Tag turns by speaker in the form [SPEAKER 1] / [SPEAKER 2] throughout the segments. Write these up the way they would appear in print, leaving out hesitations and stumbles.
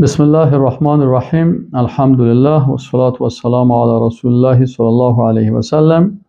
[SPEAKER 1] بسم الله الرحمن الرحیم. الحمدلله و الصلاة و السلام علی رسول الله صلی الله علیه و سلم.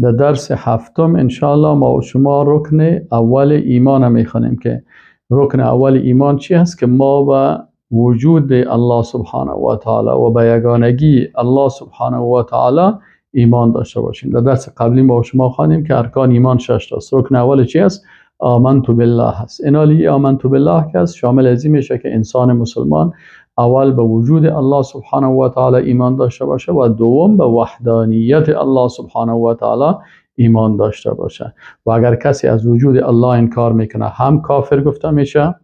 [SPEAKER 1] در درس هفتم انشاءالله ما و شما رکن اول ایمان میخوانیم که رکن اول ایمان چی هست؟ که ما به وجود الله سبحانه و تعالی و به یگانگی الله سبحانه و تعالی ایمان داشته باشیم. در درس قبلی ما و شما خواندیم که ارکان ایمان 6 تاست. رکن اول چی است؟ آمنت بالله هست. اینالی آمنت بالله که است شامل از این میشه که انسان مسلمان اول به وجود الله سبحانه و تعالی ایمان داشته باشه و دوم به وحدانیت الله سبحانه و تعالی ایمان داشته باشه. و اگر کسی از وجود الله انکار میکنه هم کافر گفته میشه،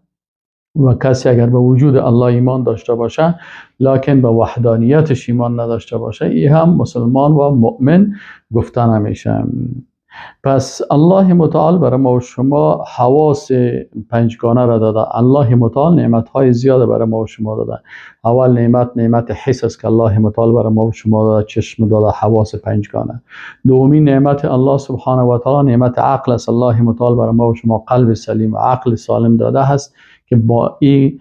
[SPEAKER 1] و کسی اگر به وجود الله ایمان داشته باشه لکن به وحدانیتش ایمان نداشته باشه ای هم مسلمان و مؤمن گفته نمیشه. پس الله متعال برای ما و شما حواس پنجگانه را داده. الله متعال نعمت های زیاد برای ما و شما داده. اول نعمت حس است که الله متعال برای ما و شما داده، چشم داده، حواس پنجگانه. دومین نعمت الله سبحانه و تعالی نعمت عقل است. الله متعال برای ما و شما قلب سلیم و عقل سالم داده هست که با این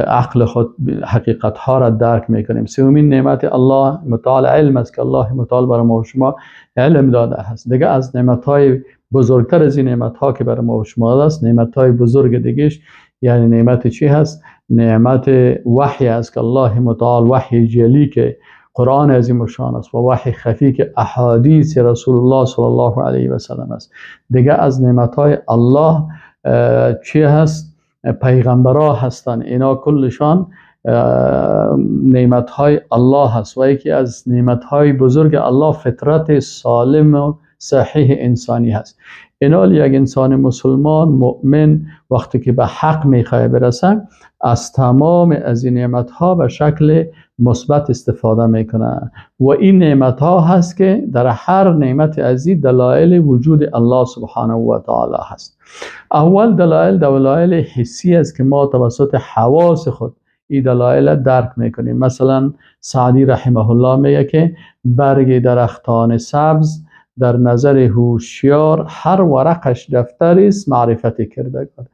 [SPEAKER 1] عقل خود حقیقت ها را درک میکنیم. سومین نعمت الله متعال علم است که الله متعال برای ما و شما علم داده هست. دیگه از نعمت های بزرگتر از این نعمت ها که برای ما و شما داده است، نعمت های بزرگ دیگهش یعنی نعمت چی هست؟ نعمت وحی است که الله متعال وحی جلی که قرآن عظیم الشان است و وحی خفی که احادیث رسول الله صلی الله علیه و سلم است. دیگه از نعمت های الله چی هست؟ پیغمبرها هستند. اینا کلشان نعمت های الله هست و یکی از نعمت های بزرگ الله فطرت سالم و صحیح انسانی هست. اینا یک انسان مسلمان مؤمن وقتی که به حق میخواه برسه از تمام از این نعمت ها به شکل مثبت استفاده میکنه و این نعمت ها هست که در هر نعمت از این دلایل وجود الله سبحانه و تعالی هست. اول دلایل حسی است که ما توسط حواس خود این دلایل درک میکنیم. مثلا سعدی رحمه الله میگه که برگ درختان سبز در نظر هوشیار هر ورقش دفتری است معرفت کردگار.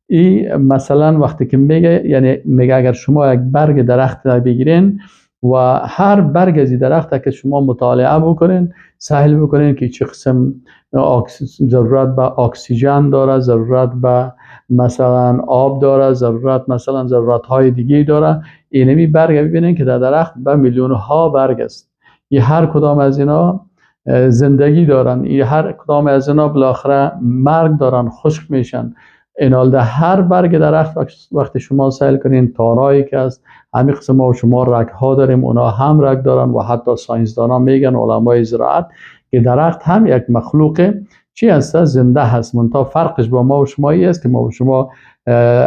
[SPEAKER 1] این مثلا وقتی که میگه، یعنی میگه اگر شما یک برگ درخت را بگیرین و هر برگ از درخت که شما مطالعه بکنین، سهل بکنین که چه قسم ضرورت به اکسیژن داره، ضرورت به مثلا آب داره، ضرورت مثلا ضرورت های دیگه داره. اینمی برگ ببینین که در درخت به میلیون ها برگ است. این هر کدام از اینا زندگی دارن، این هر کدام از اینا بالاخره مرگ دارن، خشک میشن. اینال در هر برگ درخت وقتی شما سیل کنین تارایی که است، همین قسم ما و شما رگ ها داریم، اونا هم رگ دارن و حتی ساینسدانا میگن، علمای زراعت، که درخت هم یک مخلوق چی هست؟ زنده هست. منتها فرقش با ما و شما ای است که ما و شما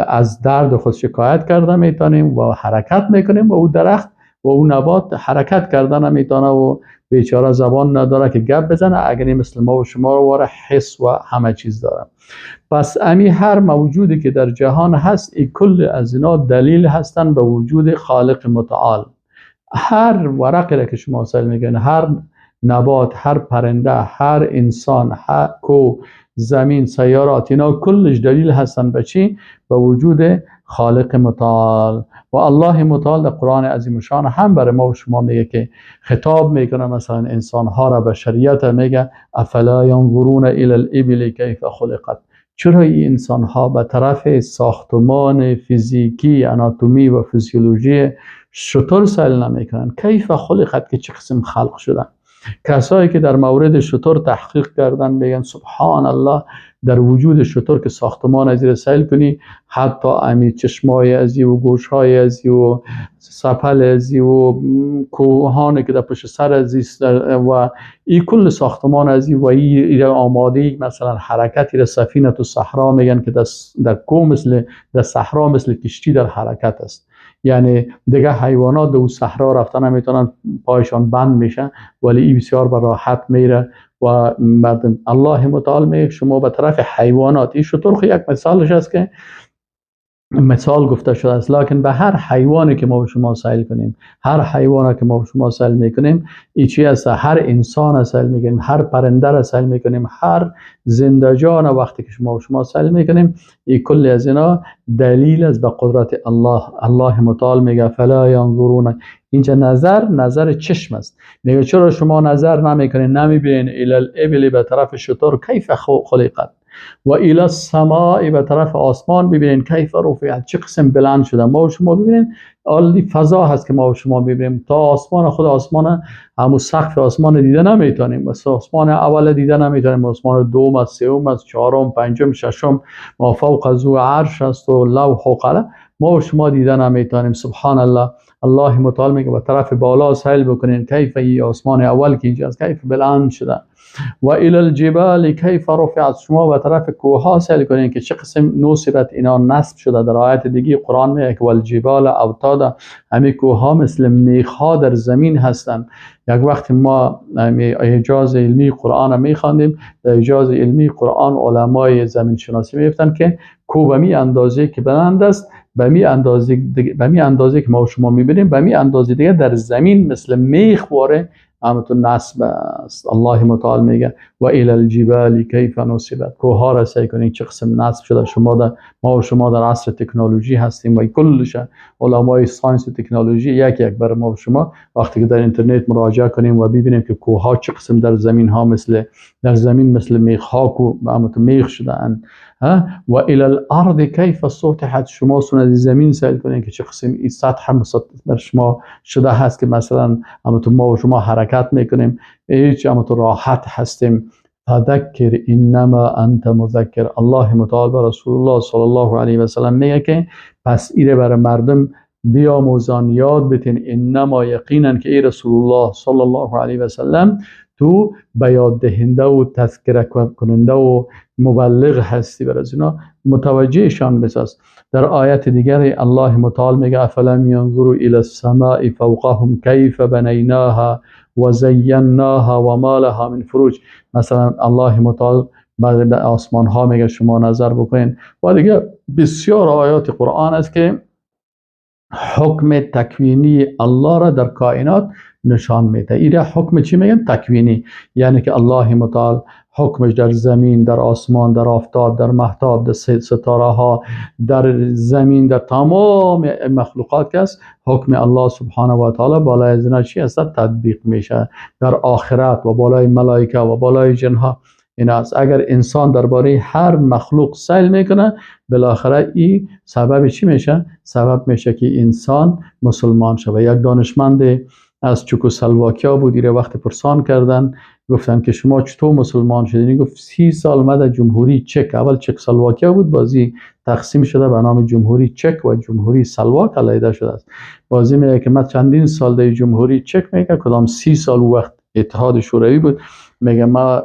[SPEAKER 1] از درد خود شکایت کرده میتونیم و حرکت میکنیم و او درخت و او نبات حرکت کرده نمیتونه و بیچاره زبان نداره که گپ بزنه، اگر مثل ما و شما رو واره حس و همه چیز داره. پس امی هر موجودی که در جهان هست ای کل از اینا دلیل هستن به وجود خالق متعال. هر ورقی را که شما سیل میگن، هر نبات، هر پرنده، هر انسان، هر کو، زمین، سیارات، اینا کلش دلیل هستن به چی؟ به وجود خالق متعال. و الله متعال در قرآن عظیم الشان هم برای ما و شما میگه که خطاب میکنه مثلا انسان ها را، بشریت میگه افلا ینظرون الی الابل کیف خلقت. چرا این انسان ها به طرف ساختمان فیزیکی، اناتومی و فیزیولوژی شتر سیل نمیکنن؟ کیف خلقت، که چه قسم خلق شدن. کسایی که در مورد شتر تحقیق کردن میگن سبحان الله، در وجود شتر که ساختمان از این سیل کنی، حتی امی چشمای ازی و گوشهای ازی و سپل ازی و کوهان که در پشت سر ازی و این کل ساختمان ازی و این آماده مثلا حرکتی را سفینه تو صحرا میگن که در کوه مثل در صحرا مثل کشتی در حرکت است. یعنی دیگه حیوانات دو صحرا رفتن نمیتونن، پایشان بند میشن، ولی این بسیار به راحت میره. و مردم الله متعال میگه شما به طرف حیوانات، این شتر خو یک مثالش است که مثال گفته شده است. لکن به هر حیوانی که ما به شما سیل کنیم، هر حیوانی که ما به شما سیل میکنیم، ای چی است؟ هر انسان را سیل میکنیم، هر پرنده را سیل میکنیم، هر زنده جان وقتی که شما به شما سیل میکنیم، ای کل از اینا دلیل است به قدرت الله. الله متعال میگه فلا ینظرون، اینجا نظر، نظر چشم است. میگه چرا شما نظر نمیکنین، نمیبینین الی الابل به طرف شتر کیف خلقت و الی السماء به طرف آسمان ببینین کیف رفعت، چه قسم بلند شده. ما و شما ببینین عالی فضا هست که ما و شما ببینیم تا آسمان، خود آسمان همون سقف آسمان دیده نمیتونیم، بس آسمان اول دیده نمیتونیم، آسمان دوم است، سوم است، چهارم، پنجم، ششم، ما فوق از او عرش است و لوح و قلم، ما و شما دیده نمیتونیم. سبحان الله. الله متعال میگه به طرف بالا سیل بکنین کیف ای آسمان اول که اینجا است کیف بلند شده، و الی الجبال کیف رفعت، شما به طرف کوه ها سیل کنین که چه قسم نصبت اینا نصب شده. در آیت دیگه قرآن میگه که والجبال اوتادا، همین کوه ها مثل میخ ها در زمین هستند. یک وقت ما اعجاز علمی قرآن میخواندیم، در اعجاز علمی قرآن علمای زمین شناسی میگفتن که کوه به می اندازه که بلند است، به می اندازه که ما و شما میبینیم، به می اندازه دیگه در زمین مثل میخ واره همتون نصب است. الله متعال میگه و الی الجبال کیف نصبت، کوه را سعی کنین چه قسم نصب شده. شما در ما و شما در عصر تکنولوژی هستیم و کلش علمای science و تکنولوژی یک یک بر ما و شما وقتی که در اینترنت مراجعه کنیم و ببینیم که کوه ها چه قسم در زمین ها مثل در زمین مثل میخ ها کو همتون میخ شده اند. و الی الارض کیف سطحت، شما سون زمین سیل کنین که چه قسم این سطح بر شما شده هست که مثلا همتون ما و شما حرکت میکنیم، هیچ همتون راحت هستیم. فذکر انما انت مذکر، الله متعال بر رسول الله صلی الله علیه و سلم میگه که پس ایره بر مردم بیاموزان، یاد بتین، انما یقینا که ای رسول الله صلی الله علیه و سلم تو بیاد دهنده و تذکره کننده و مبلغ هستی، بر از اینا متوجهشان بساز. در آیت دیگر الله متعال میگه افلم ینظروا الی السماء فوقهم کیف بنیناها و زیناها و ما لها من فروج. مثلا الله متعال به آسمان ها میگه شما نظر بکنین. و دیگه بسیار آیات قرآن است که حکم تکوینی الله را در کائنات نشان میده. ایره حکم چی میگن؟ تکوینی، یعنی که الله متعال حکمش در زمین، در آسمان، در آفتاب، در مهتاب، در ستاره ها، در زمین، در تمام مخلوقات که است، حکم الله سبحانه و تعالی بالای از اینا چی است؟ تطبیق میشه در آخرت و بالای ملائکه و بالای جنها. این است اگر انسان درباره هر مخلوق سیل میکنه، بالاخره این سبب چی میشه؟ سبب میشه که انسان مسلمان شود. یک دانشمند از چکسلواکیا بود، ایره وقت پرسان کردن، گفتن که شما چطور مسلمان شدین؟ گفت 30 سال ما در جمهوری چک، اول چکسلواکیا بود، بازی تقسیم شده به نام جمهوری چک و جمهوری سلواک علیحده شده است. بازی میگه که من چندین سال در جمهوری چک، میگه کدام 30 سال وقت اتحاد شوروی بود، میگه ما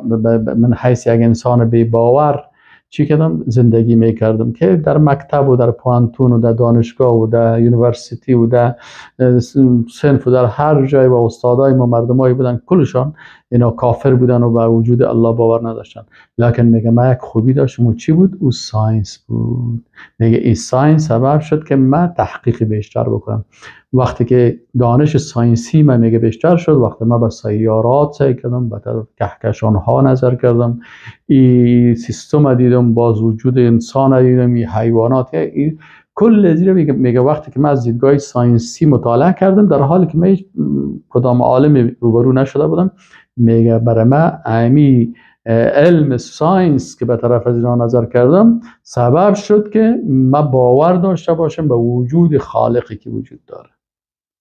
[SPEAKER 1] من حیث یک انسان بی باور چی کردم؟ زندگی میکردم که در مکتب و در پوانتون و در دانشگاه و در university و در صنف و در هر جای و استادای ما مردمایی بودن کلشان اینا کافر بودن و به وجود الله باور نداشتن. لکن میگه من یک خوبی داشتم و چی بود؟ او science بود. میگه این science سبب شد که من تحقیق بیشتر بکنم. وقتی که دانش science ی من میگه بیشتر شد، وقتی من به سیارات سعی کردم، به طرف کهکشان ها نظر کردم، این سیستم دیدم، باز وجود انسان دیدم، این حیوانات، این کل زیر میگه وقتی که من از دیدگاه science ی مطالعه کردم، در حالی که من کدام عالم روبرو نشده بودم، میگه برای من امی علم science که به طرف از اینا نظر کردم سبب شد که من باور داشته باشم به وجود خالقی که وجود داره.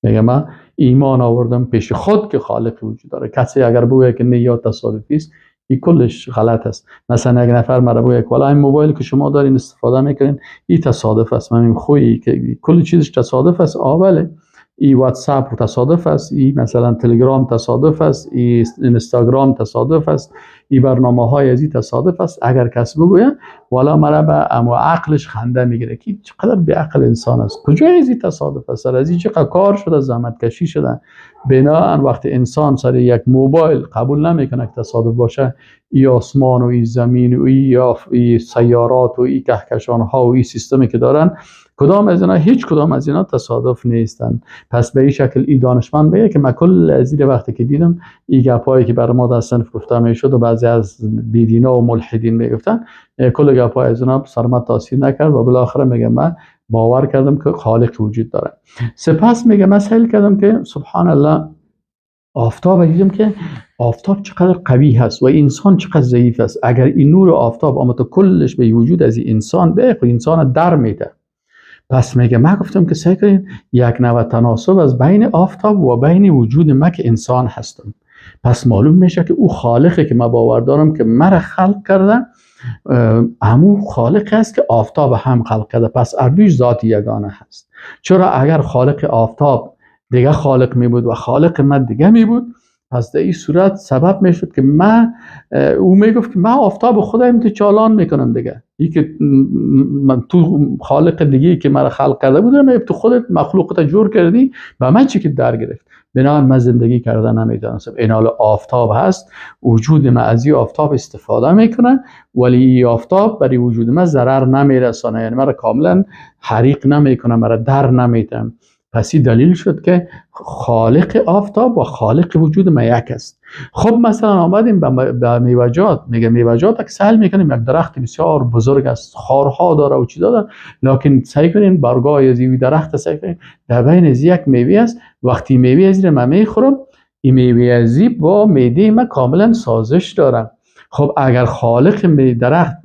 [SPEAKER 1] میگه من ایمان آوردم پیش خود که خالقی وجود داره. کسی اگر بگه که نه یا تصادفی است، این کلش غلط است. مثلا اگر نفر مرا بگه که والا این موبایل که شما دارین استفاده میکنین این تصادف است، من میگم خویی که کل چیزش تصادف است. بله، ای واتساپ تصادف است، ای مثلا تلگرام تصادف است، ای اینستاگرام تصادف است، ای برنامه های از این تصادف است. اگر کس بگوید والا مرا به اما عقلش خنده میگیره که چقدر بی عقل انسان است، کجای از این تصادف است، از این چقدر کار شده، زحمت کشی شده. بناءً وقتی انسان سر یک موبایل قبول نمیکنه که تصادف باشه، ای آسمان و ای زمین و ای سیارات و ای کهکشان ها و ای سیستمی که دارن کدام از اینا؟ هیچ کدام از اینا تصادف نیستن. پس به این شکل این دانشمند میگه که من کل از این وقتی که دیدم این گپایی که برای ما در صنف گفته میشد و بعضی از بیدینا و ملحدین میگفتن، کل گپای از اینا سر من تاثیر نکرد و بالاخره میگه من باور کردم که خالق وجود داره. سپس میگه من سیل کردم که سبحان الله آفتاب دیدم که آفتاب چقدر قوی هست و انسان چقدر ضعیف است. اگر این نور آفتاب آمد کلش به وجود از انسان به خود انسان در میده. پس میگه من گفتم که سعی کنین یک نوع تناسب از بین آفتاب و بین وجود من که انسان هستم. پس معلوم میشه که او خالقی که من باور دارم که مرا خلق کرده، همون خالق است که آفتاب هم خلق کرده. پس اردوش ذات یگانه هست. چرا اگر خالق آفتاب دیگه خالق می بود و خالق من دیگه می بود، پس در این صورت سبب می شد که من، او می گفت که من آفتاب خودم تو چالان میکنم دیگه، ای که من تو خالق دیگه که مرا خلق کرده بود، من تو خودت مخلوقت جور کردی و من چی که در گرفت، بنابراین من زندگی کردن نمیتونستم. این حال آفتاب هست، وجود من از این آفتاب استفاده میکنه، ولی این آفتاب برای وجود من ضرر نمیرسانه، یعنی مرا کاملا حریق نمیکنه، مرا در نمیتم. پس این دلیل شد که خالق آفتاب و خالق وجود ما یک است. خب مثلا آمدیم به میوه‌جات، میگه میوه‌جات که سهل میکنیم، یک درخت بسیار بزرگ است، خارها داره و چیزا داره، لکن سعی کنین برگای از این درخت سعی کنین در بین از یک میوه است. وقتی میوه از این من میخورم، این میوه از این با معده من کاملا سازش داره. خب اگر خالق درخت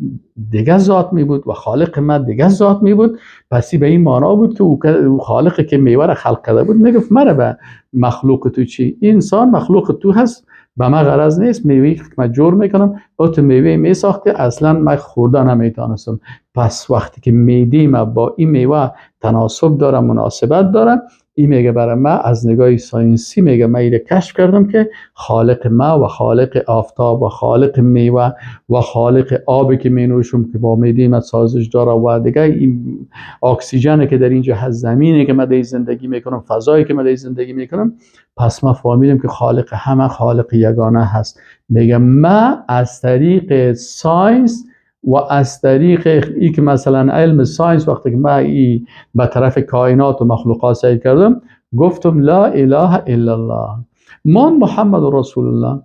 [SPEAKER 1] دیگه ذات می بود و خالق من دیگه ذات می بود، پس به این معنا بود که او خالقی که میوه را خلق کرده بود میگفت مرا به مخلوق تو چی؟ انسان مخلوق تو هست، به من غرض نیست، میوه که من جور میکنم با تو میوه میساخت که اصلا من خورده نمیتونستم. پس وقتی که معده ما با این میوه تناسب داره، مناسبت داره، این میگه برای من از نگاه science ی میگه من اینو کشف کردم که خالق ما و خالق آفتاب و خالق میوه و خالق آبی که می نوشم که با معده من سازش داره و دیگه این اکسیژنی که در اینجا هست، زمینی که من در زندگی میکنم، فضایی که من در زندگی میکنم، پس ما فهمیدم که خالق همه خالق یگانه هست. میگه من از طریق science و از طریق ای که مثلا علم science وقتی که من ای به طرف کائنات و مخلوقات سعی کردم، گفتم لا اله الا الله، من محمد رسول الله.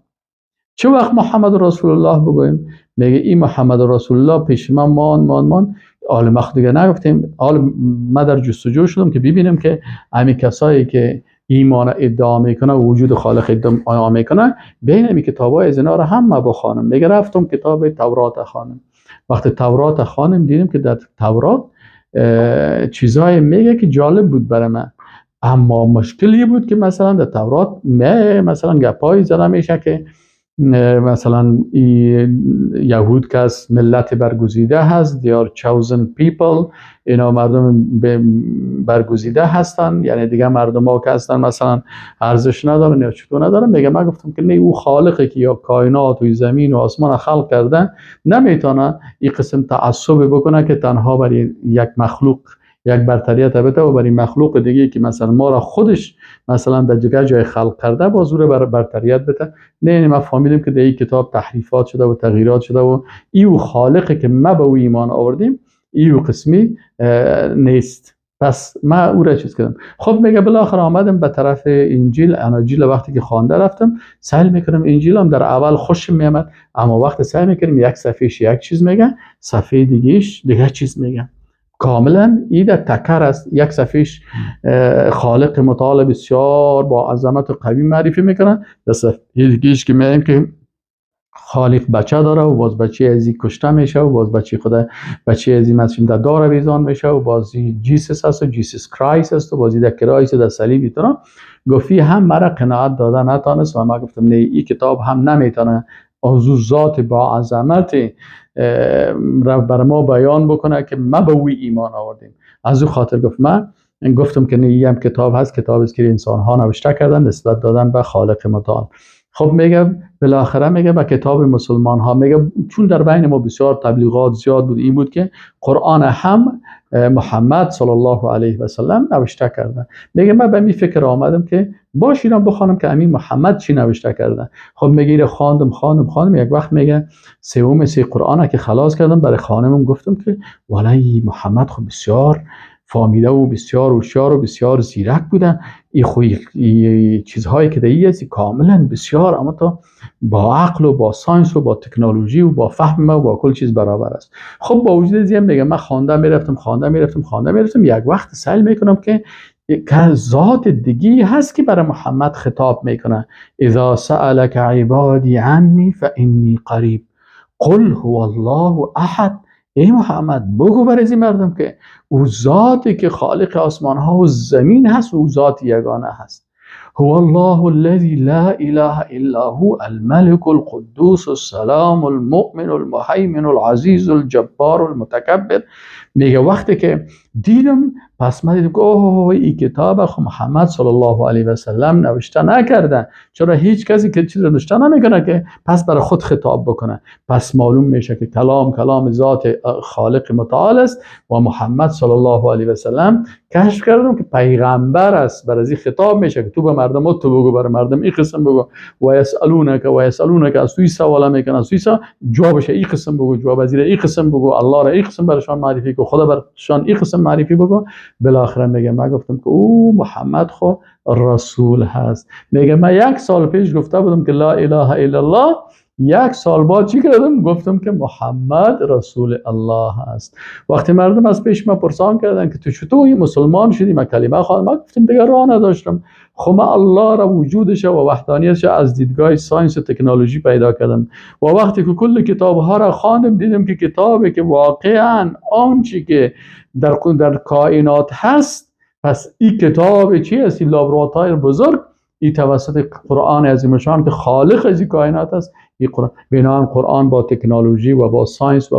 [SPEAKER 1] چه وقت محمد رسول الله بگویم؟ میگه این محمد رسول الله پیش من مان حال ما دیگه نگفتیم. حال ما در جستجو شدم که ببینم که همین کسایی که ایمان ادعا میکنه و وجود خالق ادعا میکنه، بین همین کتابای از اینا رو هم ما بخوانم. میگه رفتم کتاب تورات خانم. وقتی تورات خانم دیدم که در تورات چیزای میگه که جالب بود برای من، اما مشکلی بود که مثلا در تورات مثلا گپای زده میشه که مثلا یهود که از ملت برگزیده هست، they are chosen people، اینا مردم برگزیده هستن، یعنی دیگه مردم ها که هستن مثلا ارزش ندارن یا چطور ندارن. میگه من گفتم که نه، او خالقی که یا کائنات و زمین و آسمان خلق کرده نمیتونه این قسم تعصب بکنه که تنها برای یک مخلوق یک برتریت بده و برای مخلوق دیگه که مثلا ما را خودش مثلا در دیگه جای خلق کرده با زور بر برتریت بده. نه، ما فهمیدیم که در این کتاب تحریفات شده و تغییرات شده و ایو خالقی که ما به او ایمان آوردیم ایو قسمی نیست. پس ما او را چیز کردم. خب میگه بالاخره آمدم به طرف انجیل. اناجیل وقتی که خوانده رفتم سعی میکنم انجیل هم در اول خوشم میامد، اما وقتی سعی میکنم یک صفحهش یک چیز میگه، صفحه دیگهش دیگه چیز میگه، کاملا این تکر است. یک صفحهش خالق متعال بسیار با عظمت و قوی معرفی میکنه، در صفحه دیگهش که میگیم که خالق بچه داره و باز بچه ازی کشته میشه و باز بچه خدا بچه ازی مثلا در دار آویزان میشه و باز Jesus هست و Jesus Christ است و بازی در Christ در صلیب ایتنا. گفتی هم مرا قناعت داده نتانست و ما گفتم نه، این کتاب هم نمیتونه از ذات با عظمت را بر ما بیان بکنه که ما به اوی ایمان آوردیم. از او خاطر گفت من گفتم که نه، این هم کتاب هست، کتاب است که انسان ها نوشته کردن نسبت دادن به خالق متعال. خب میگه بالاخره میگه به کتاب مسلمان ها، میگه چون در بین ما بسیار تبلیغات زیاد بود، این بود که قرآن هم محمد صلی الله علیه و سلم نوشته کرده. میگه من به می فکر آمدم که باش اینا بخوانم که امین محمد چی نوشته کرده. خب میگه اینا خواندم خواندم خواندم، یک وقت میگه سوم سه قرآن که خلاص کردم برای خانمم گفتم که والله محمد خب بسیار فامیده و بسیار هوشیار و بسیار زیرک بودن. این چیزهایی که در هست کاملا بسیار اما تا با عقل و با science و با تکنولوژی و با فهم و با کل چیز برابر است. خب با وجود از این میگم من خوانده میرفتم خوانده میرفتم خوانده میرفتم، یک وقت سعی میکنم که ذات دیگی هست که برای محمد خطاب میکنه، اذا سألک عبادی عنی فانی قریب قل هو الله احد. ای محمد بگو برای این مردم که او ذاتی که خالق آسمان ها و زمین هست، او ذات یگانه هست. هو الله الذي لا اله الا هو الملك القدوس السلام المؤمن المهیمن العزیز الجبار المتکبر. میگه وقتی که دیدم، پس من دیدم که اوه این کتاب خب محمد صلی الله علیه و سلم نوشته نکرده، چرا هیچ کسی که چیز نوشته نمیکنه که پس برای خود خطاب بکنه. پس معلوم میشه که کلام ذات خالق متعال است و محمد صلی الله علیه و سلم کشف کردم که پیغمبر است، برای این خطاب میشه که تو به مردم تو بگو، برای مردم این قسم بگو، و یسالونک و یسالونک، از توی سوال میکنه، از توی جوابش این قسم بگو، جواب از این قسم بگو، الله را این قسم برشان معرفی کو، خدا برشان این قسم معرفی بگو. بالاخره میگه من گفتم که او محمد خو رسول هست. میگه من یک سال پیش گفته بودم که لا اله الا الله، یک سال بعد چی کردم؟ گفتم که محمد رسول الله هست. وقتی مردم از پیش ما پرسان کردن که تو چطور مسلمان شدی، من کلمه خواندم، من گفتم دیگه راه نداشتم، خب من الله را وجودش و وحدانیتش از دیدگاه science و تکنولوژی پیدا کردم و وقتی که کل کتاب ها را خواندم دیدم که کتابی که واقعا آنچه که در کائنات هست، پس این کتاب چی است؟ این لابراتوار بزرگ، این توسط قرآن عظیم شان که خالق از این کائنات است، این قرآن بنابراین قرآن با تکنولوژی و با science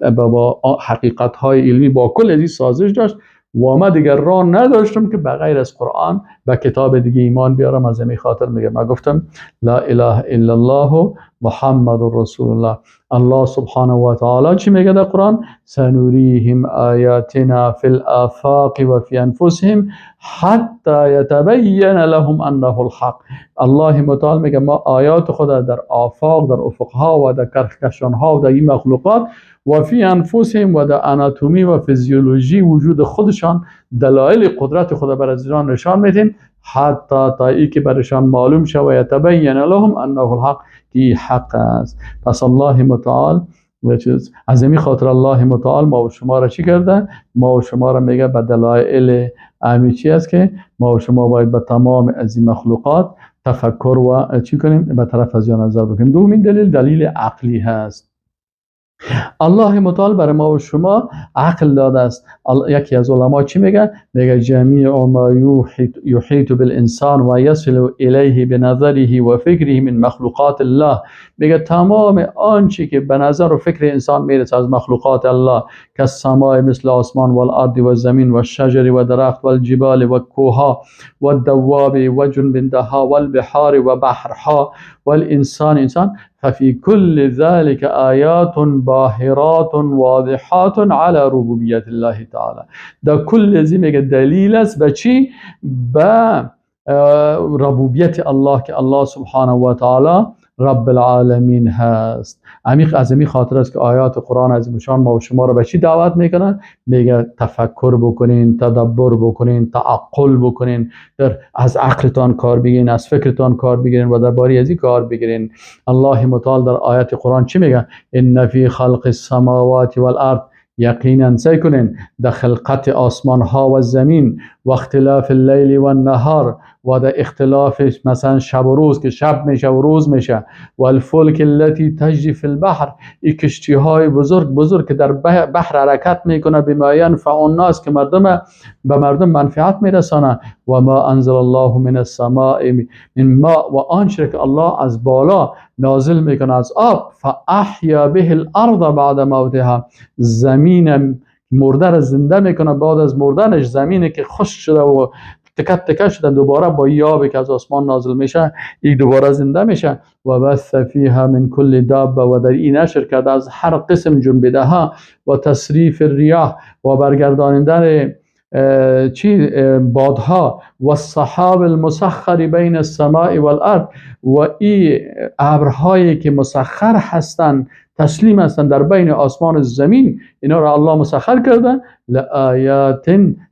[SPEAKER 1] و با حقیقت های علمی با کل از این سازش داشت و ما دیگر راه نداشتم که بغیر از قرآن و کتاب دیگه ایمان بیارم. از این خاطر میگم من گفتم لا اله الا الله محمد رسول الله. الله سبحانه و تعالی چی میگه در قرآن؟ سنوریهم آیاتنا فی الآفاق و فی انفسهم حتی یتبین لهم انه الحق. الله متعال میگه ما آیات خود در آفاق، در افقها و در کهکشانها و در این مخلوقات و فی انفسهم و در اناتومی و فیزیولوژی وجود خودشان دلایل قدرت خود بر ازیان نشان میدیم، حتی تا ای که برشان معلوم شود و یتبین لهم انه الحق، که حق است. پس الله متعال از این خاطر الله متعال ما و شما را چی کرده؟ ما و شما را میگه به دلایل امی چی است که ما و شما باید به تمام از این مخلوقات تفکر و چی کنیم؟ به طرف از نظر بکنیم. دومین دلیل، دلیل عقلی هست. الله متعال برای ما و شما عقل داده است. یکی از علما چی میگه؟ میگه جمیع ما یحیط بالانسان و یصل الیه بنظره و فکره من مخلوقات الله. میگه تمام آنچه که به نظر و فکر انسان میرسه از مخلوقات الله، که سمای مثل آسمان و الارض و زمین و شجر و درخت و الجبال و کوها و دواب و جنبنده ها و البحار و بحرها و الانسان انسان، ففي كل ذلك آيات باهرات واضحات على ربوبیت الله تعالی. در کل ازی میگه دلیل است به چی؟ به ربوبیت الله، که الله سبحانه و تعالی رب العالمین هست. عمیق از این خاطر است که آیات قرآن عظیم شان ما و شما رو به چی دعوت میکنن؟ میگه تفکر بکنین، تدبر بکنین، تعقل بکنین، در از عقلتان کار بگیرین، از فکرتان کار بگیرین و درباره از این کار بگیرین. الله متعال در آیات قرآن چی میگه؟ ان فی خلق السماوات والارض، یقینا سعی کنین در خلقت آسمان ها و زمین و اختلاف اللیل و النهار و در اختلاف مثلا شب و روز که شب میشه و روز میشه، و الفلک التي تجری فی البحر، این کشتی های بزرگ بزرگ که در بحر حرکت میکنه، بما ینفع الناس، که مردم به مردم منفعت میرسانه، و ما انزل الله من السماء من ماء، و آنچه که الله از بالا نازل میکنه از آب، فاحیا به الارض بعد موتها، زمین مرده را زنده میکنه بعد از مردنش، زمینی که خشک شده و تکه تکه شدن دوباره با یابی که از آسمان نازل میشه یک دوباره زنده میشه، و بث فیها من کل دابه، و در این نشر کرده از هر قسم جنبیده ها، و تصریف الریاح، و برگرداندن چی بادها، و السحاب المسخر بین السماء والارض، و ای ابرهایی که مسخر هستند، تسلیم هستند در بین آسمان و زمین، اینا را الله مسخر کرده. لآیات،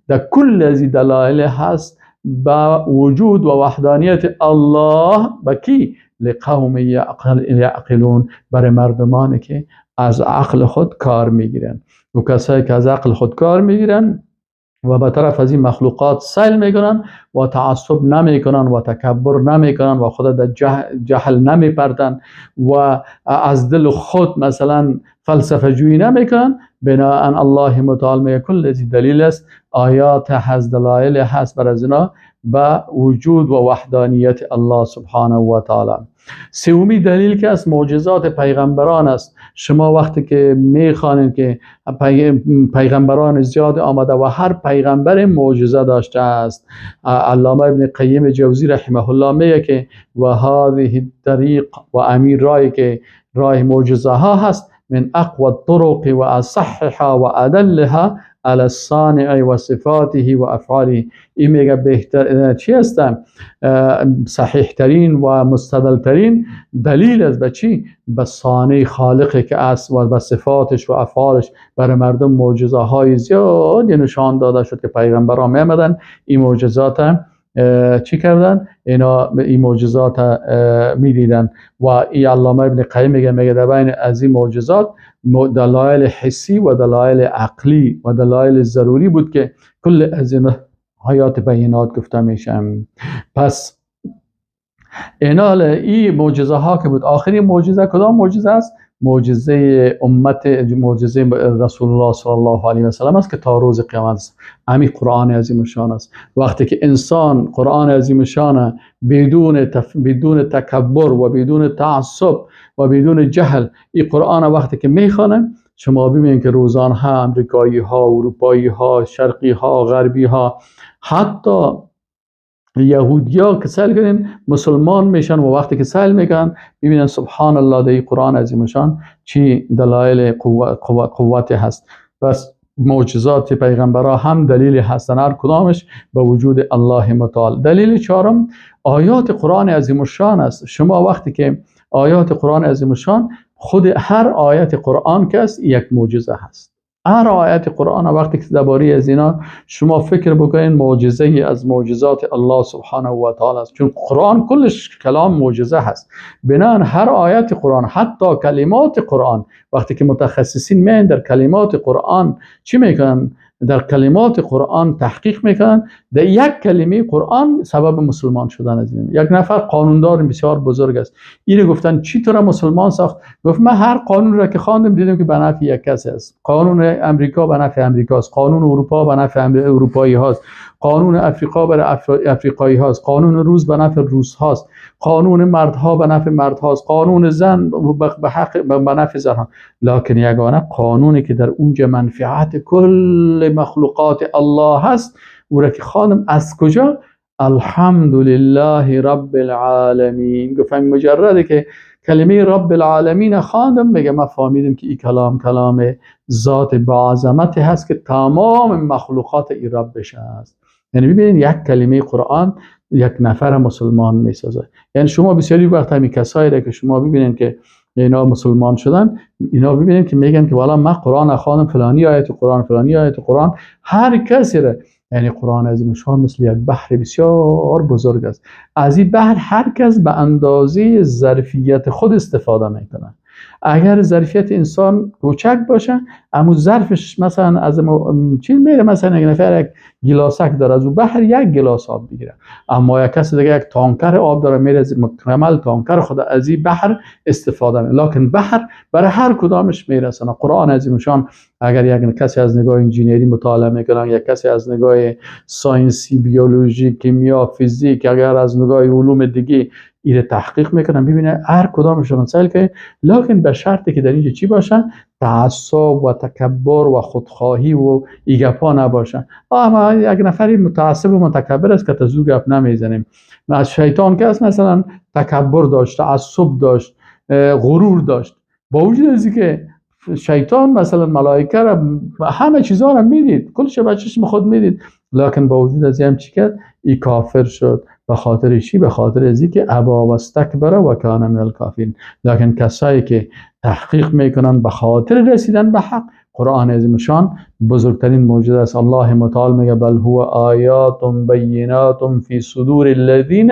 [SPEAKER 1] در کل از دلایل هست با وجود و وحدانیت الله. با کی؟ لقوم یعقلون، برای مردمانی که از عقل خود کار میگیرن. و کسایی که از عقل خود کار میگیرن و به طرف از این مخلوقات سیل میکنن و تعصب نمیکنن و تکبر نمیکنن و خود در جهل نمیپردن و از دل خود مثلا فلسفه جویی نمیکنن، بناءً الله متعال میگه کل از دلیل است، آیات هست، دلایل هست بر از اینا به وجود و وحدانیت الله سبحانه و تعالی. سومی دلیل که از معجزات پیغمبران است. شما وقتی که میخوانید که پیغمبران زیاد آمده و هر پیغمبر معجزه داشته است. علامه ابن قیم جوزی رحمه الله میگه که و هذه الطریق، و امیر راهی که راه معجزه ها هست، من اقوى الطرق و اصحها و ادلها علی الصانع و صفاته و افعاله. این میگه بهتر چی هستم؟ صحیح ترین و مستدل ترین دلیل است به چی؟ به صانع خالقی که است و به صفاتش و افعالش. برای مردم معجزه های زیادی نشان داده شد که پیغمبران میامدن این معجزات چی کردن؟ اینا این معجزات میدیدن. و این علامه ابن قیم میگه در بین از این معجزات دلایل حسی و دلایل عقلی و دلایل ضروری بود که کل از این آیات بینات گفته میشن. پس اینال این معجزه ها که بود، آخرین معجزه کدام معجزه است؟ معجزه امت، معجزه رسول الله صلی الله علیه و سلم است که تا روز قیامت است. همین قرآن عظیم شان است. وقتی که انسان قرآن عظیم شان بدون تکبر و بدون تعصب و بدون جهل این قرآن وقتی که میخوانه، شما ببینید که روزان ها امریکایی ها، اروپایی ها، شرقی ها، غربی ها، حتی یهودیا که سیل کنین مسلمان میشن و وقتی که سیل میکنن میبینن سبحان الله در قرآن عظیمشان چی دلایل قوت هست. بس معجزات پیغمبرا هم دلیل هستن، هر کدامش به وجود الله متعال. دلیل چهارم آیات قرآن عظیم الشان است. شما وقتی که آیات قرآن عظیم الشان، خود هر آیت قرآن که است یک معجزه هست. هر آیت قرآن وقتی که درباره از اینا شما فکر بکنین معجزه از معجزات الله سبحانه و تعالی است، چون قرآن کلش کلام معجزه هست. بنابراین هر آیت قرآن، حتی کلمات قرآن، وقتی که متخصصین میان در کلمات قرآن چی میکنن؟ در کلمات قرآن تحقیق میکنن، در یک کلمه قرآن سبب مسلمان شدن از این. یک نفر قانوندار بسیار بزرگ است، اینو گفتن چی تو را مسلمان ساخت؟ گفت من هر قانون را که خواندم دیدم که به نفع یک کسی است. قانون امریکا به نفع امریکا است، قانون اروپا به نفع اروپایی هاست، قانون افریقا برای افریقایی هاست، قانون روس به نفع روس هاست، قانون مردها به نفع مردهاست، قانون زن به حق به نفع زنها. لکن یگانه قانونی که در اونجا منفعت کل مخلوقات الله هست، او را که خانم از کجا؟ الحمدلله رب العالمین. گفتم مجرده که کلمه رب العالمین خواندم، میگه من فهمیدم که این کلام کلام ذات با عظمت هست که تمام مخلوقات ای ربش هست. یعنی ببینید یک کلمه قرآن یک نفر مسلمان میسازه. یعنی شما بسیاری وقت همین کسایی را که شما ببینید که اینا مسلمان شدن، اینا ببینید که میگن که والا من قرآن خواندم، فلانی آیت قرآن، فلانی آیت قرآن، هر کسی را. یعنی قرآن عظیم شان مثل یک بحر بسیار بزرگ است. از این بحر هر کس به اندازه ظرفیت خود استفاده میکنه. اگر ظرفیت انسان کوچک باشه، اما ظرفش مثلا از چی میره، مثلا یک نفر یک گلاسک داره، از اون بحر یک گلاس آب بگیره، اما یک کس دیگه یک تانکر آب داره، میره مکمل تانکر خود از این بحر استفاده میکنه. لکن بحر برای هر کدامش میرسه. قرآن عظیم شان اگر یک کسی از نگاه انجینیری مطالعه میکنه، یک کسی از نگاه ساینسی، بیولوژی، کیمیا، فیزیک، اگر از نگاه علوم دیگه ایره تحقیق میکنن، ببینه هر کدامشون سیل که، لکن به شرطی که در اینجا چی باشن؟ تعصب و تکبر و خودخواهی و ایگپا نباشن. اما یک نفری متعصب و متکبر است که تزو گپ نمیزنیم. از شیطان که است مثلا تکبر داشت، تعصب داشت، غرور داشت، با وجود از اینکه شیطان مثلا ملائکه را، همه چیزها را میدید، کلش به چشم خود میدید، لکن با وجود از هم چی کرد؟ ای کافر شد. به خاطر چی؟ به خاطر از که ابا و استکبر و کان من الکافرین. لکن کسایی که تحقیق میکنن به خاطر رسیدن به حق، قرآن عظیم شان بزرگترین معجزه است. الله متعال میگه بل هو آیات بینات فی صدور الذین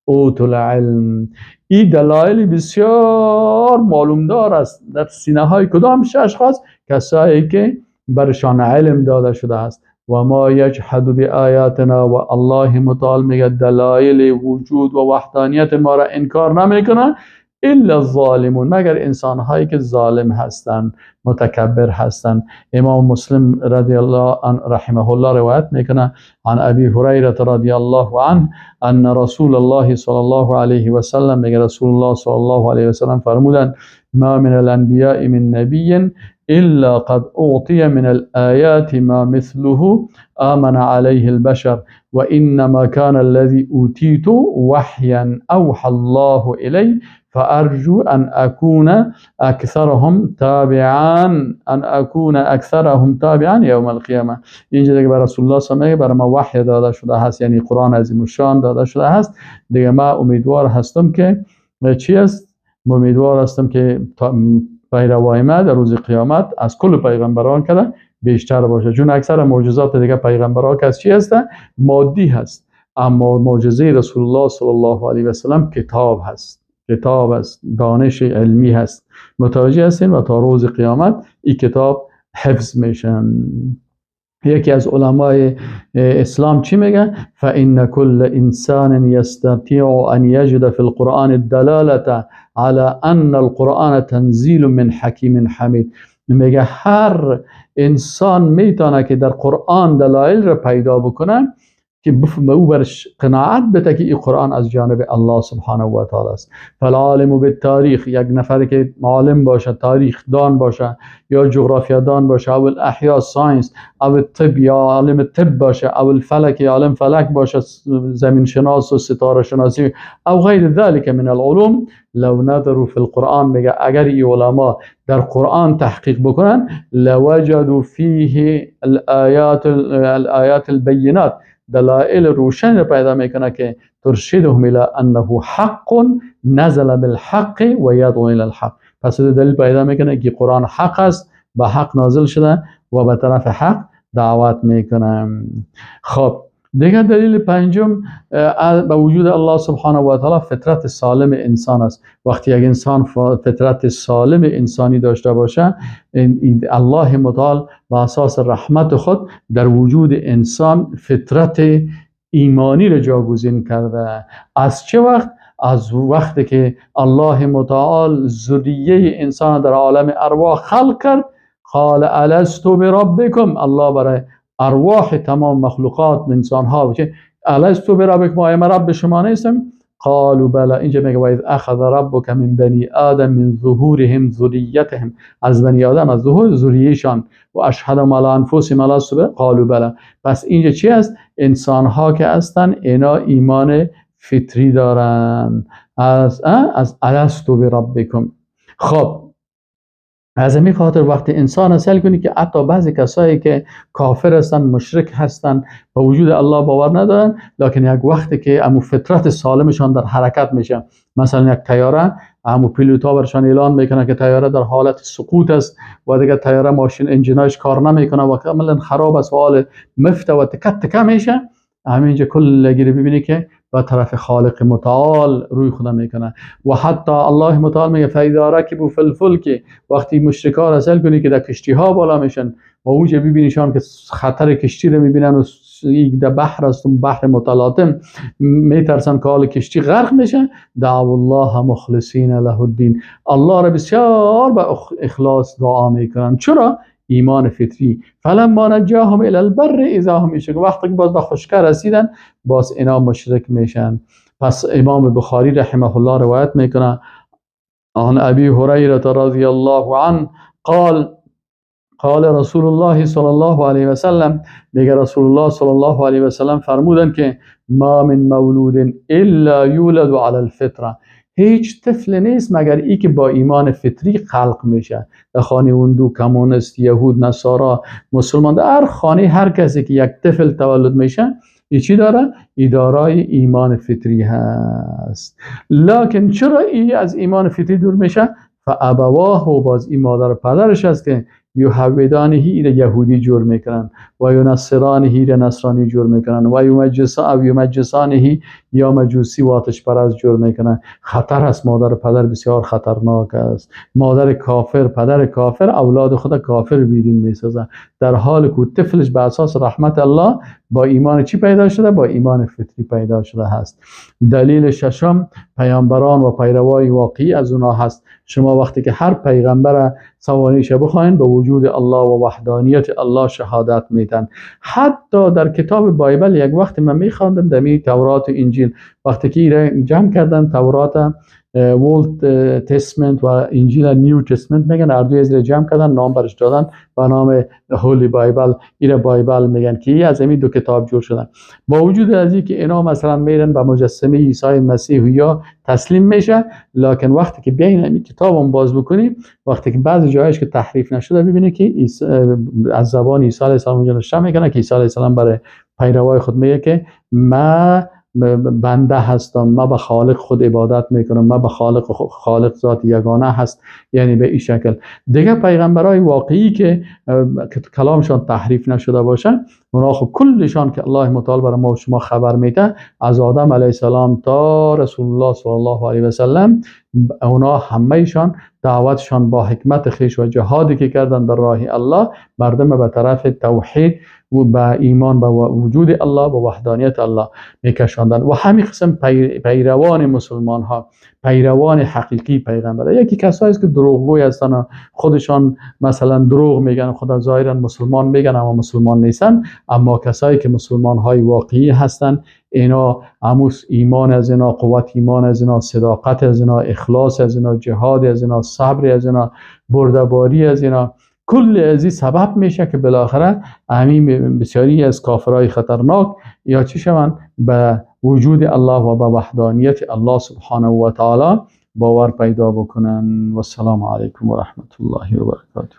[SPEAKER 1] اوتوا العلم. این دلایل بسیار معلوم دار است در سینه های کدام اشخاص؟ کسایی که برشان علم داده شده است. و ما یجحد بآیاتنا، و الله متعال میگه دلایل وجود و وحدانیت ما را انکار نمیکنه الا الظالمون، مگر انسان هایی که ظالم هستند، متکبر هستند. امام مسلم رضی الله عنه رحمه الله روایت میکنه عن ابی هریره رضی الله عنه ان رسول الله صلی الله علیه و سلم، میگه رسول الله صلی الله علیه و سلم فرمودند ما من الانبیاء من نبی الا قد اعطی من الآیات ما مثله آمن علیه البشر وانما كان الذي اوتیت وحیا اوحى الله الی فارجو ان اكون اکثرهم تابعا ان اكون اکثرهم تابعا یوم القیامه. اینجا دیگه بر رسول الله صلی الله علیه و بر ما وحی داده شده هست، یعنی قرآن عظیم الشان داده شده هست. دیگه ما امیدوار هستم که چی است؟ امیدوار هستم که پیروای ما در روز قیامت از کل پیغمبران کده بیشتر باشه، چون اکثر معجزات دیگه پیغمبران که از چی هست؟ مادی هست. اما معجزه رسول الله صلی الله علیه و سلم کتاب هست، کتاب است، دانش علمی هست. متوجه هستین؟ و تا روز قیامت این کتاب حفظ میشن. یکی از علمای اسلام چی میگه؟ فإن كل انسان يستطيع ان يجد في القرآن الدلالة على ان القرآن تنزیل من حکیم حمید. میگه هر انسان میتونه که در قرآن دلایل را پیدا بکنه که به او برش قناعت بده که این قرآن از جانب الله سبحانه و تعالی است. فالعالم بالتاریخ، یک نفر که عالم باشه، تاریخ دان باشه یا جغرافیا دان باشه، او الاحیا science، او الطب یا عالم طب باشه، او الفلک یا عالم فلک باشه، زمین شناس و ستاره شناسی او غیر ذلك من العلوم، لو نظروا فی القرآن، میگه اگر این علما در قرآن تحقیق بکنن، لوجدوا فیه الآیات البینات، دلائل روشن پیدا میکنه که ترشدهم الى انه حق نزل بالحق و یدعو الى الحق. پس دلیل پیدا میکنه که قرآن حق است، به حق نازل شده و به طرف حق دعوت میکنه. خب دیگه دلیل پنجم به وجود الله سبحانه و تعالی فطرت سالم انسان است. وقتی یک انسان فطرت سالم انسانی داشته باشه، الله متعال به اساس رحمت خود در وجود انسان فطرت ایمانی را جاگزین کرده. از چه وقت؟ از وقتی که الله متعال ذریه انسان در عالم ارواح خلق کرد. قال الست بربکم، الله برای ارواح تمام مخلوقات انسان ها که الست بربکم، آیا من رب شما نیستم؟ قالوا بلی. اینجا میگه و اذ اخذ ربک من بنی آدم من ظهورهم ذریتهم، از بنی آدم از ظهور ذریهشان، و اشهدهم علی انفسهم الست قالوا بلی. پس اینجا چی است؟ انسان ها که هستن اینا ایمان فطری دارن از الست بربکم. خب از همین خاطر وقتی انسان سیل کنی که حتی بعضی کسایی که کافر هستن، مشرک هستن، به وجود الله باور ندارن، لکن یک وقتی که امو فطرت سالمشان در حرکت میشه، مثلا یک طیاره، امو پیلوتا برشان اعلان میکنه که طیاره در حالت سقوط است و دیگه طیاره ماشین انجیناش کار نمیکنه و کاملا خراب است و حال مفته و تکه تکه میشه، همینجا کل گیری ببینی که به طرف خالق متعال روی خدا میکنه. و حتی الله متعال میگه فاذا رکبوا فی الفلک، وقتی مشرکان را سیل کنی که در کشتی ها بالا میشن و اوجه ببینیشان که خطر کشتی رو میبینن و در بحر است، بحر متلاطم، میترسن که حال کشتی غرق میشه، دعوا الله مخلصین له الدین، الله را بسیار با اخلاص دعا میکنن. چرا؟ ایمان فطری. فلما نجاهم الی البر اذا هم یشرکون، وقتی که باز به خشکه رسیدن باز اینا مشرک میشن. پس امام بخاری رحمه الله روایت میکنه عن ابی هریره رضی الله عنه قال قال رسول الله صلی الله علیه و سلم، میگه رسول الله صلی الله علیه و سلم فرمودن که ما من مولود الا یولد علی الفطره، هیچ طفل نیست مگر ای که با ایمان فطری خلق میشه. در خانه هندو، کمونیست، یهود، نصارا، مسلمان، در هر خانه هر کسی که یک طفل تولد میشه ای چی داره؟ ای دارای ایمان فطری هست. لکن چرا ای از ایمان فطری دور میشه؟ فابواه، و باز این مادر و پدرش است که یهودانه ایره یهودی جور میکنن و ینصرانه ایره نصرانی جور میکنن و یمجسانه یا مجوسی و آتش پرست جور میکنن. خطر است، مادر و پدر بسیار خطرناک است. مادر کافر، پدر کافر، اولاد خود کافر بیدین میسازن، در حال که طفلش به اساس رحمت الله با ایمان چی پیدا شده؟ با ایمان فطری پیدا شده هست. دلیل ششم، پیامبران و پیروای واقعی از اونا هست. شما وقتی که هر پیغمبر سوانیش بخواین به وجود الله و وحدانیت الله شهادت میدن. حتی در کتاب بایبل یک وقت من میخواندم در تورات و انجیل، وقتی که جمع کردن تورات Old Testament و انجیل New Testament میگن، هر دوی از جمع کردن نام برش دادن به نام Holy Bible، ایره Bible میگن که از این دو کتاب جور شدن. با وجود از اینکه اینا مثلا میرن به مجسمه عیسی مسیح یا تسلیم میشه، لکن وقتی که بیاین این کتابم باز بکنیم، وقتی که بعضی جایش که تحریف نشده ببینید که از زبان عیسی علیه السلام اونجا نوشته میکنه که عیسی علیه السلام برای پیروای خود میگه که ما بنده هستم، ما به خالق خود عبادت میکنم، ما به خالق ذات یگانه هست. یعنی به این شکل دیگه پیغمبرای واقعی که کلامشان تحریف نشده باشه، اونا خب کلشان که الله متعال برای ما و شما خبر میده، از آدم علیه السلام تا رسول الله صلی الله علیه و سلم، اونا همهشان دعوتشان با حکمت خیش و جهادی که کردن در راه الله، مردم به طرف توحید و به ایمان به وجود الله و وحدانیت الله میکشاندن. و همین قسم پیروان مسلمان ها، پیروان حقیقی پیغمبر، یکی کسایی است که دروغگوی هستن و خودشان مثلا دروغ میگن، خود ظاهرا مسلمان میگن اما مسلمان نیستن. اما کسایی که مسلمان های واقعی هستن، اینا عموس ایمان از اینا، قوت ایمان از اینا، صداقت از اینا، اخلاص از اینا، جهاد از اینا، صبر از اینا، بردباری از اینا، کل از این سبب میشه که بالاخره همین بسیاری از کافرای خطرناک یا چی شوند، به وجود الله و به وحدانیت الله سبحانه و تعالی باور پیدا بکنن. و السلام علیکم و رحمت الله و برکاته.